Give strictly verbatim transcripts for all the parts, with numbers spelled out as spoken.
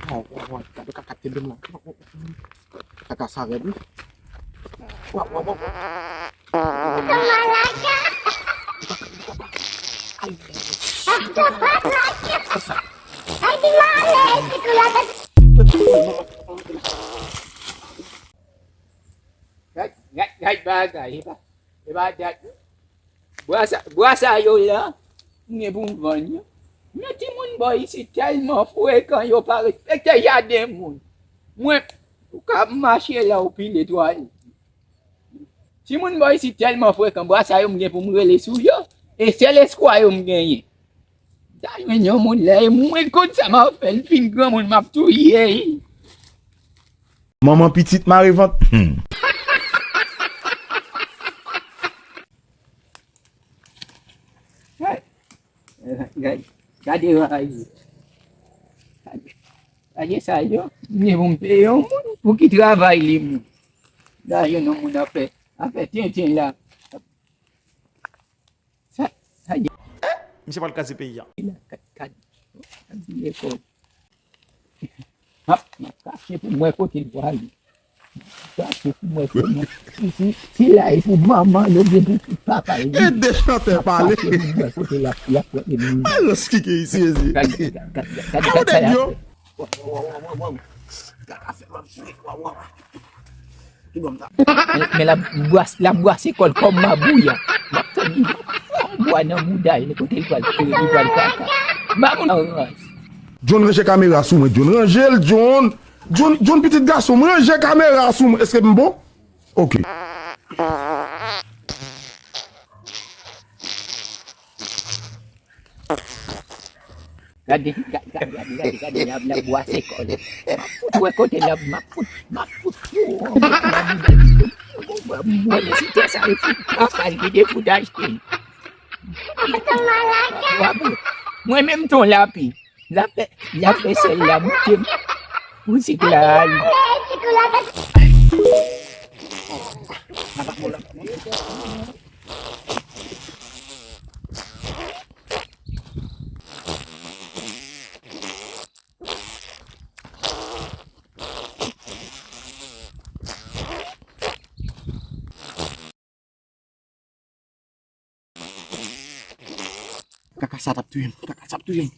Waw, waw, waw, gade kaka te menm la. Kaka sa rèd, wi. Waw, waw, waw. Gad, gad, gad bagay, e pa, e pa dat. Bwa sa, bwa sa yo la, m gen pou m vann yo. Men timoun bò isit tèlman frekan, yo pa respekte jaden moun. Mwen, ou ka mache la, ou pile twal. Timoun bò isit tèlman frekan, bwa sa yo m gen pou m rele sou yo. E sèl eskwa yo m genyen. Ta jwenn yon moun la, e mwen konn sa m ap fè l, fin granmoun m ap touye l. Manman pitit mare vant. Hmm. Gade, gade, gade, gade, gade sa yo. Mwen pou m peye yon moun pou ki travay li moun. Gade yon moun ap fè, ap fè tenten la. Sa, sa ye. Eh, misye pral kraze peyi a. Gad, gad, gad vye kòb. M ap, m ap kache pou m wè kote l pral. M ap kache pou m wè kote l. Si, si, si la e pou manman l oubyen pou, pou papa l. Ede chantè pale. M ap kache pou m wè kote l ap, l ap pran l. Alòs ki ke isi, isi. Gad, gad, gad, gad, gad, gad sa y ap fè. Waw, waw, waw, waw, waw. Gad afè m ap jwe. Waw, waw. Men, men l ap bwase, l ap bwase kò l kòm mabouya. M ap tann li, m ap fè yon bwa nan mouda l, men kote l pral, kote l pral kaka. M pa konn an rans. John, ranje kamera sou mwen, John, ranje l, John. John, John, pitit gason m, ranje kamera sou mwen. Èske m bon? Ok. Gade, gade, gade, gade, gade, l ap, l ap bwase kò l. M ap fout wè kote l ap, m ap fout, m ap fout. Mwen, mwen, si tè sa, e fout, papa l ki te fout achte l. Mwen menm ton lapi. L ap fè, l ap fè sèl la moute m. Pou sik la ale. Kaka sa t ap touye m. Kaka sa ap touye m.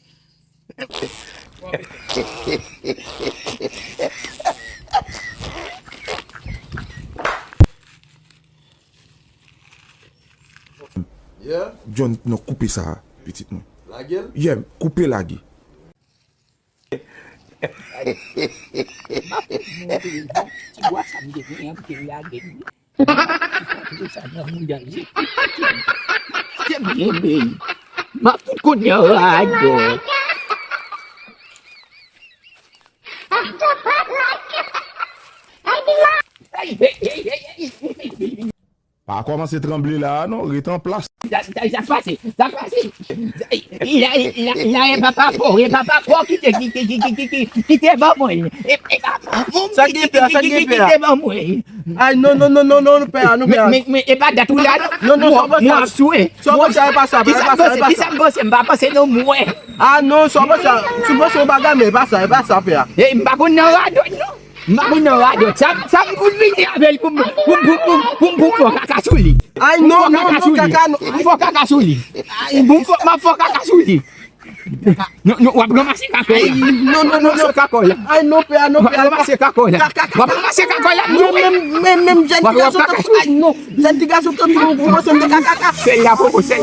Yeah. John, non, koupe sa, pitit mwen. Lage l? Yeah, koupe lage. M ap montre l, bon, ti bwa sa m te genyen an, m te lage l. M ap montre sa nan mouda l. Kite m kenbe l. M ap fout kounye a radòt. Pa kòmanse tranble la a non, ret an plas. Sa, sa, sa pase, sa pase. La, la, la, e papa fò, e papa fò ki te, ki, ki te ban mwen. E, e papa fò ki, ki, ki, ki te ban mwen. Ay, non, non, non, non, non, pè a, non, pè a. Men, men, men, e pa dat ou la, non. Non, non, sa w panse a, sa w panse a, e pa sa, e pa sa, e pa sa. Kisa m panse? M pa panse non, mwen. Ah, non, sa w panse a, si w panse yon bagay, men e pa sa, e pa sa, pè a. E m pa konn nan radòt, non. M pa konn nan radòt. Sa, sa m pou vini avè l pou m, pou m, pou m, pou m, pou m, pou m fè kaka sou li. Ay, non, non, non, kaka, non. Pou m fè kaka sou li. Pou m fè, m ap fè kaka sou li. Non, non, w ap ranmase kaka la. Ay, non, non, non, non. Ranmase kaka la. Ay, non, pè a, non, pè a. W ap ranmase kaka la. Kaka, kaka. W ap ranmase kaka la. Non, menm, menm, menm jèn ti gason tankou, ay, non. Jèn ti gason tankou ou, ou panse m te ka kaka? Sèl la poko sèl.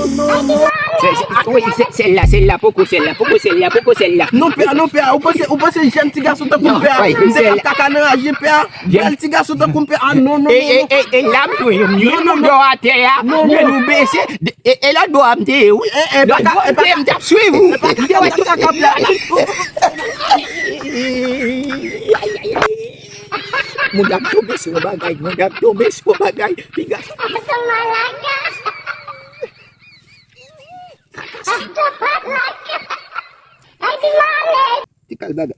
Sèl, sèl, ah, wi, sè-, sèl la, sèl la poko sèl la, poko sèl la, poko sèl la. Non, pè a, non, pè a. Ou panse, ou panse jèn ti gason tankou m, pè a, m te ka kaka nan raje, pè a? Bèl ti gason tankou m, pè a. Ah, non, non, non, non. E, e, e la m jwenn yon, yon moun dò atè a, men nou bese. E, e lòt bò a m te ye, wi. Lòt bò a m te ye, m t ap swiv ou. M te wè tout kaka, pè a. Moun ap tonbe sou yon bagay, moun ap tonbe sou yon bagay. Piga. Ti kal bagay.